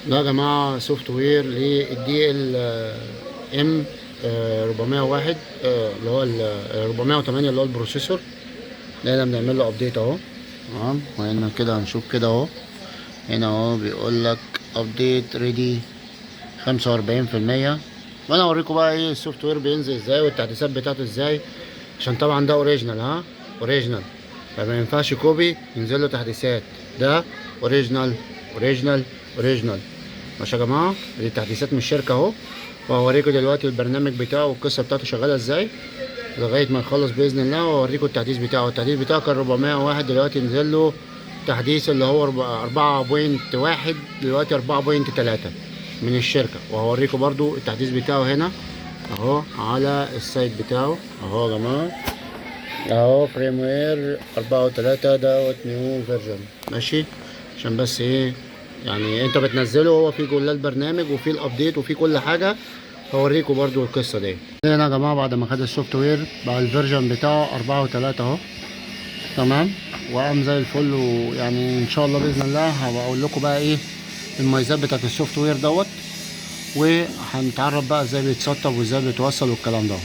ده يا جماعة software لل DLM 401، اللي هو ال 408 اللي هو ال processor ده. هنا بنعمل له update اهو، تمام. وهنا كده هنشوف كده اهو، هنا اهو بيقول لك update ready 45%. وانا اوريكم بقى ايه ال software بينزل ازاي والتحديثات بتاعته ازاي، عشان طبعا ده original، ها، original، فما ينفعش copy ينزل له تحديثات. ده original original original، ماشي يا جماعه. دي التحديثات من الشركة اهو. وهوريكم دلوقتي البرنامج بتاعه والقصه بتاعته شغالة ازاي لغاية ما يخلص باذن الله، واوريكم التحديث بتاعه. التحديث بتاعه كان 401، دلوقتي نزل له تحديث اللي هو 4.1، دلوقتي 4.3 من الشركه. وهوريكم برضو التحديث بتاعه هنا اهو على ال site بتاعه اهو يا جماعه، اهو firmware 4.3 دوت new version، ماشي. عشان بس ايه، يعني انت بتنزله هو في جوه البرنامج وفي ال update وفي كل حاجه. هوريكم برضو القصة دي هنا يا جماعه. بعد ما خد ال software بقى ال version بتاعه 4.3 اهو، تمام، وقام زي الفل. ويعني ان شاء الله باذن الله هبقى اقول لكم بقى ايه المميزات بتاعت ال software دوت، وهنتعرف بقى ازاي بيتسطب وازاي بيتوصل والكلام ده.